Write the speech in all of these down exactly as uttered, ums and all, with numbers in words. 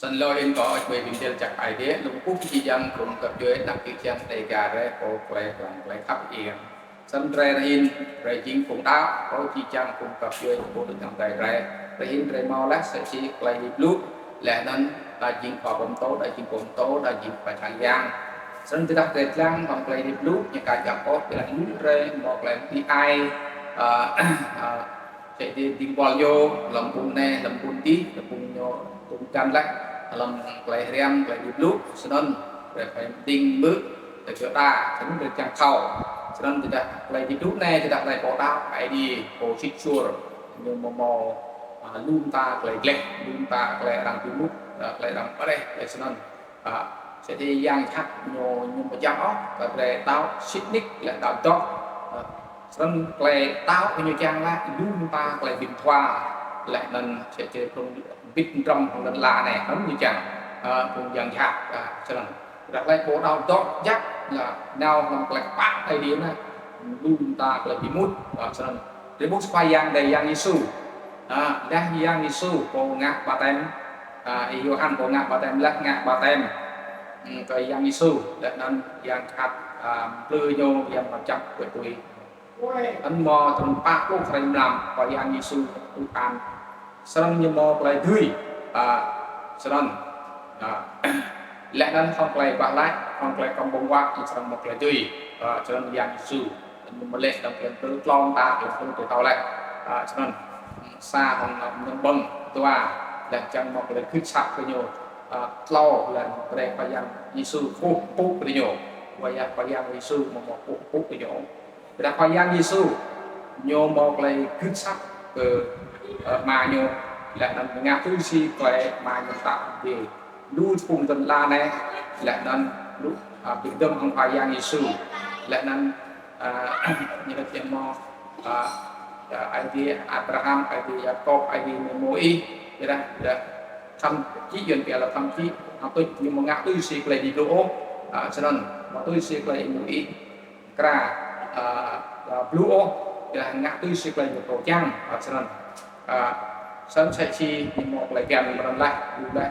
Snăn lŏ hĭn kâo ăt bi mdêl jăk Aê Diê, lŏ kkuh jih jang phung găp djuê anak čư̆ čhiăng Dêga drei, pô klei hlăm klei khăp iêng. Snăn drei rơhĭn, drei jing phung đăo, kâo jih jang phung găp djuê, pô dôk hlăm drei drei. Rơhĭn drei mâo leh sa čô klei blŭ, leh anăn đa jing khua pô mtô, đa jing pô mtô, đa jing khua čang yang. Snăn tơdah drei dlăng hlăm klei blŭ, ñu ka jăk ôh, ƀiădah lu drei mâo klei bi ai, ơ, ơ, Čĕ ti dĭng buăl ñu, hlăm ƀuôn anei, hlăm ƀuôn dih, hlăm ƀuôn ñu, ƀuôn găn leh, hlăm klei hriăm, klei bi blŭ, snăn, drei phải dĭng mơ̆, drei čô đa, snăn drei čiăng thâo. Snăn tơdah klei bi blŭ anei, tơdah klei pô đăo, Aê Diê, pô sĭt suôr, ñu mâo mâo, a, lu mta klei gleh, lu mta klei arăng bi mŭt, a, klei arăng brei, klei snăn. A, sĭt ti yang jhat ñu, ñu mjăk ôh, kơ drei đăo sĭt nik leh đăo dôk. A, snăn klei đăo ñu čiăng leh, lu mta klei bi mthua, leh anăn sĭt ti phung bĭt mdrŏng hŏng lăn ala anei, anăn ñu čiăng, a, phung yang jhat, a, snăn. Dah klei pô đăo dôk jăk, leh nao hlăm klei kpă Aê Diê anăn, lu mta klei bi mŭt, a, snăn. Drei ƀuh Khua Yang drei Yang Yêsu. A, dah Yang Yêsu pô ngă ƀaptem, a, Y-Yôhan pô ngă ƀaptem leh ngă ƀaptem, hmm, kơ Yang Yêsu, leh anăn yang jhat, a, mplư ñu, yang mjăk tui tui. Anăn mâo trŭn pă pluh hruê mlam, Khua Yang Yêsu tŭ an. Snăn ñu mâo klei dưi, a, snăn. A, leh anăn hŏng klei wah lač, hŏng klei kăm ƀơ̆ng huă, snăn mâo klei dưi. A, snăn Yang Yêsu. Ñu mlih hlăm klei mplư tlâo mta, klei mplư tui tâo leh. A, snăn, sa hŏng, a, mnơ̆ng ƀơ̆ng, dua, leh čiăng mâo klei gưt asăp kơ ñu, a, tlâo, leh brei Khua Yang Yêsu kkuh mpŭ kơ ñu. Khua Yang, Khua Yang Yêsu mâo mâo kkuh mpŭ kơ ñu. Ƀiădah Khua Yang Yêsu, ñu mâo klei gưt asăp kơ, ơ, Ama ñu, leh anăn ngă tui si klei Ama ñu mtă bi lu phung lăn ala anei, leh anăn lu, a, bi kdơ̆ng hŏng Khua Yang Yêsu, leh anăn, a, ñu lač čiăng mâo, a, a, Aê Diê Abraham, Aê Diê Yakôp, Aê Diê Môis, ƀiădah, ƀiădah thăm či yuăn pia leh thăm či, a, tuč ñu mâo ngă tui si klei bi blŭ ôh, a, snăn, mâo tui si klei Môis kra, a, a, blŭ ôh, ƀiădah ngă tui si klei ñu pô čiăng, a, snăn. A, snăn sĭt si ñu mâo klei bhiăn mrâo leh, blŭ leh,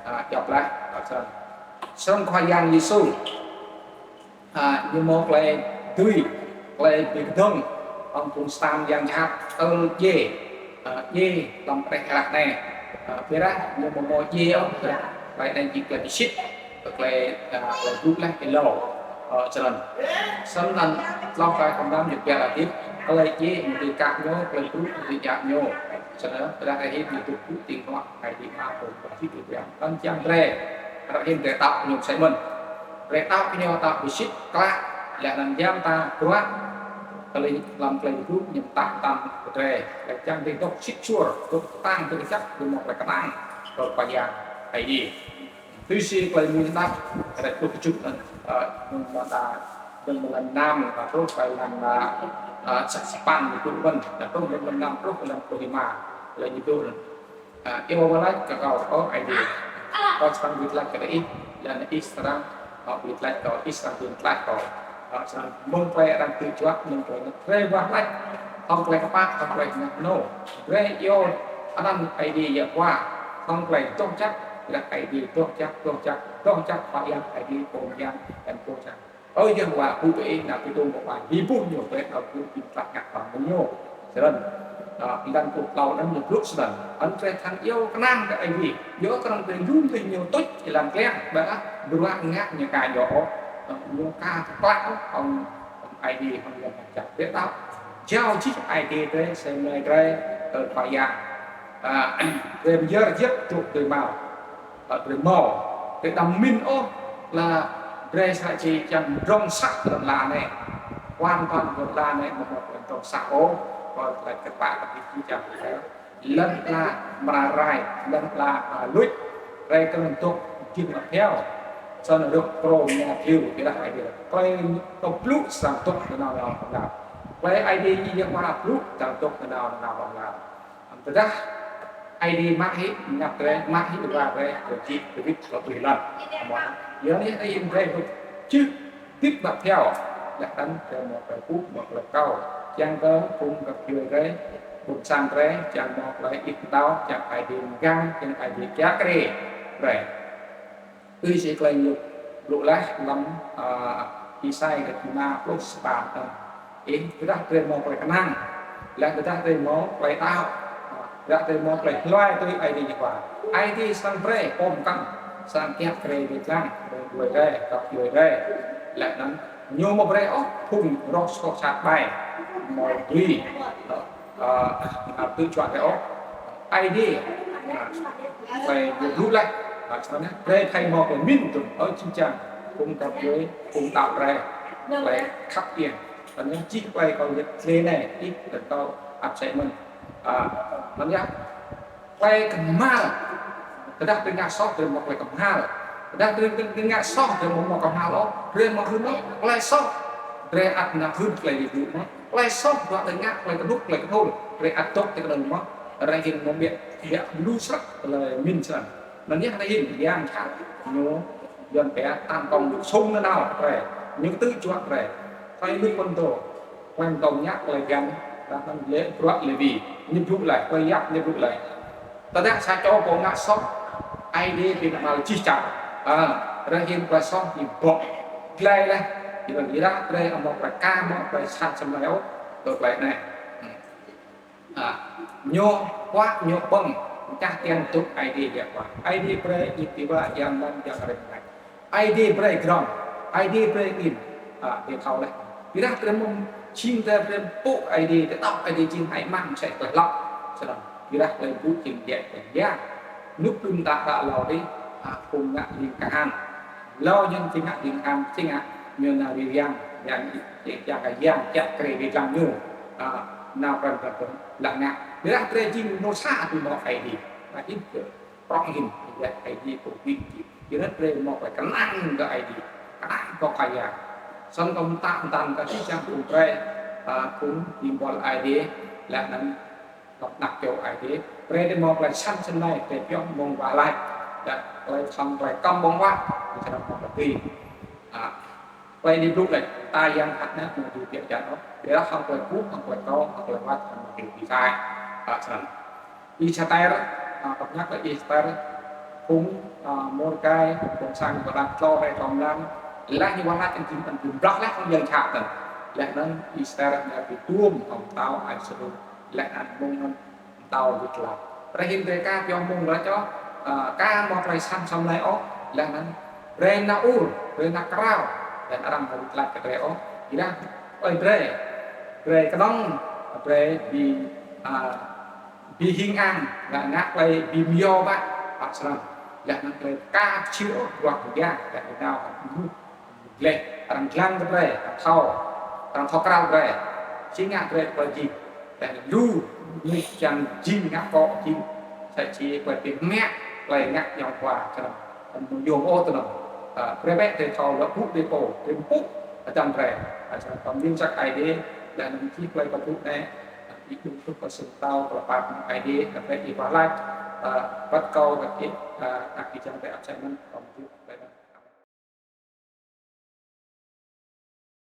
a, djăp leh, a, snăn. Snăn Khua Yang Yêsu, a, ñu mâo klei dưi, klei bi kdơ̆ng, hŏng phung Satan yang jhat, tơl djiê, a, djiê hlăm kđeh hră anei. A, ƀiădah ñu mâo mâo djiê ôh, ƀiădah klei anei jing klei bi sĭt, klei, a, klei blŭ leh êlâo, a, snăn. Snăn anăn tlâo kơ kăm năm ñu pia hdĭp, klei djiê mdê kah ñu, klei blŭ mdê djă ñu. Snăn, ƀiădah hdĭp ñu dôk blŭ tĭng huă, Aê Diê Ama pô mjing hdĭp ƀiă. Anăn čiăng drei, ară anei drei đăo ñu msĕ mơh. Drei đăo ñu đăo bi sĭt, klă, leh anăn ya mta bruă, klei hlăm klei blŭ ñu mtă mtam kơ drei. Leh čiăng drei dôk sĭt suôr, dôk ktang, dôk jăk, dôk mâo klei knang kơ Khua Yang Aê Diê. Tui si klei mmuñ hđăp, kdrêč pluh kjuh anăn, ơ, mơ̆ng mta, mơ̆ng mlan năm, truh kơ mlan, ơ, ơ, sa, sa păn ñu blŭ mơ̆n, truh mơ̆ng mlan năm, truh kơ mlan pluh êma, klei ñu blŭ anăn. A, iêu wah lač kơ kâo, ơ Aê Diê. Kâo srăng wĭt lač kơ ih, leh anăn ih srăng, ơ, wĭt lač kơ ih srăng wĭt lač kâo. Ơ, snăn mơ̆ng klei arăng tư̆ juă, mơ̆ng klei anăn drei wah lač, hŏng klei kpă, hŏng klei ngă nô. Drei iêu anăn Aê Diê Yêhôwa, hŏng klei doh jăk, leh Aê Diê doh jăk, doh jăk, doh jăk, Khua Yang Aê Diê pô myang, leh anăn pô jăk. Ơ Yêhôwa, ƀuh kơ ih, nao bi tuôm kơ ih, bi ƀuh ñu, brei kâo ƀuh bi mtlaih ngă hlăm ñu. Snăn, a, êlan pluh tlâo anăn ñu blŭ snăn. Anăn drei thâo iêu knang kơ Aê Diê. Iêu knang drei lŭm ti ñu tuč êlan kliăng, ƀiădah bruă ngă ñu ka djŏ ôh. Ñu ka klă ôh, hŏng, hŏng Aê Diê, hŏng Yang Mngăt Jăk. Drei đăo, jao jih Aê Diê drei, asei mlei drei, kơ Khua Yang. A, drei myơr yơh truh drei mâo. Ơ, drei mâo, drei đăm mĭn ôh, leh drei srăng čiăng mdrŏng sah lăn ala anei. Hoàn toàn lăn ala anei amâo mâo klei mdrŏng sah ôh, kơ klei kpă kơ ih čiăng drei. Lăn ala mra rai, lăn ala, a, luč, drei kơ lăn dôk jing mă bhiâo. Snăn rơ̆k prŏng mă bhiâo, ƀiădah Aê Diê. Klei kâo blŭ srăng dôk nanao nanao hlŏng lar. Klei Aê Diê Yêhôwa blŭ srăng dôk nanao nanao hlŏng lar. Tơdah Aê Diê mă hĕ, mngăt drei, mă hĕ wa drei, kơ jih, kơ wĭt, kơ tui lăn. Amâo, yơh anei, Aê Diê drei, kơ jih, hdĭp mă bhiâo. Leh anăn drei mâo klei ƀuh, mâo klei akâo. Čiăng kơ phung găp djuê drei, ƀuôn sang drei, čiăng mâo klei ih mtao, čiăng Aê Diê mgang, čiăng Aê Diê kiă kriê. Brei. Tui si klei ñu blŭ leh hlăm, a, Isai kdrêč êma pluh sa păn anăn. Ih, tơdah drei mâo klei knang, leh tơdah drei mâo klei đăo, tơdah drei mâo klei hluê tui Aê Diê Yêhôwa, Aê Diê srăng brei pô mkăn, srăng kiă kriê wĭt lăng, drei, drei, găp djuê drei. Leh anăn ñu amâo brei ôh phung roh soh sat ƀai, amâo dưi, a, a, tư̆ juă drei ôh. Aê Diê, a, klei ñu blŭ leh, a, snăn yơh, drei thâo mâo klei mĭn tŭ, ơ, jih jang phung găp djuê, phung đăo drei, klei khăp iêng. Snăn yơh, jih klei kâo yăl dliê anei, ih, kơ kâo ăt sĕ mơ̆n. A, snăn yơh, klei kmhal. Tơdah drei ngă soh, drei mâo klei kmhal. Tơdah drei, drei, drei ngă soh, drei amâo mâo kmhal ôh, drei amâo hưn ôh. Klei soh, drei ăt nao hưn klei Aê Diê blŭ mơh. Klei soh, dua drei ngă klei knŭk, klei knhôl, drei ăt dôk ti knŏng mơh. Arăng hĭn mâo ƀiă, ƀiă lu snăk klei mĭn snăn. Anăn yơh arăng hĭn yang jhat ñu, yuăn pia tấn công sung nanao drei, ñu tư̆ juă drei. Klei mĭn pô dô, klei mtô ngă klei găn, dah anăn lĕ bruă Lêwi, ñu blŭ leh, klei yap ñu blŭ leh. Tơdah sa čô pô ngă soh, Aê Diê bi kmhal jih čar. A, arăng hĭn klei soh ñu bŏ. Dlai leh, ƀiădah drei amâo klei ka mâo klei săn asei mlei ôh, kơ klei anei. A, ñu huă ñu ƀơ̆ng, mčah tian dôk Aê Diê Yêhôwa. Aê Diê brei ih ti wa yang lăn yang rĭm lăn. Aê Diê brei grŏng, Aê Diê brei angĭn. A, drei thâo leh. Ƀiădah drei mâo jing drei, drei mpŭ Aê Diê, drei đăo Aê Diê jing hơăi mang msĕ klei hlăp. Snăn, ƀiădah klei blŭ jing êdeh klei ya. Nuk đưm đă đă lâo dih, a, phung ngă ling kahan. Lâo ñu či ngă ling kahan, či ngă ñu nao riêng yang, yang, yang, yang, kiă kriê wĭt lăng ñu. A, nao pran pran pran lăng ngă. Ƀiădah drei jing mnuih sa ti mâo Aê Diê. Aê Diê kơ prŏng hĭn, ya Aê Diê kơ hĭn jing. Ƀiădah drei mâo klei knang kơ Aê Diê. Knang kơ Khua Yang. Snăn kâo mtă mtăn kơ jih jang phung drei, a, phung bi buăl Aê Diê, leh anăn Dôk anak čô Aê Diê, brei drei mâo klei săn snei, drei pioh mơ̆ng wah lač, leh klei thâo klei kăm ƀơ̆ng wah, drei srăng mâo klei dưi. A, klei Aê Diê blŭ leh, ta yang ăt nă mâo dưi biă jăk ôh, ƀiădah hŏng klei kkuh, hŏng klei kâo, hŏng klei wăt, hŏng klei bi sai. A, snăn. Êster, a, kâo mñă kơ Êster, phung, a, Môrdekai, phung sang kơ đăo tlâo hruê tlâo mlam, leh ñu wah lač anăn jing anăn jing blah leh hŏng yang jhat anăn. Leh anăn Êster ñu bi tuôm hŏng mtao Asuêrus. Leh anăn mơ̆ng anăn mtao wĭt lač. Brei hĭn drei ka pioh mơ̆ng lač ôh, a, ka mâo klei săn asei mlei ôh, leh anăn brei nao ur, brei nao krao, leh anăn arăng wĭt lač kơ drei ôh. Ƀiădah, ơ drei, drei knŏng, brei bi, a, bi hing ang, leh anăn klei bi myâo ƀă, ăt srăng. Leh anăn klei ka čhĭ ôh, ruah ya, leh anăn nao, Leh, arăng dlăng kơ drei, arăng thâo, arăng thâo kral drei. Si ngă drei klei jing. Leh lu, mnuih čiăng jing ngă kŏ jing. Sa čô klei bi mă, klei ngă yang khua, črăn. Anăn mơ̆ng yŏng ôh tơ anăn. A, brei bĕ drei thâo lŏ ƀuh drei pô, drei mpŭ, a, dăng drei. A, črăn pơmĭn jăk Aê Diê, leh anăn jih klei kâo blŭ anei, a, ih dôk truh kơ sum mtao, kơ lăp Aê Diê, kơ drei ih wah lač, a, wăt kâo, wăt ih, a, anak ih jing drei ăt srăng mơ̆n, kâo mjing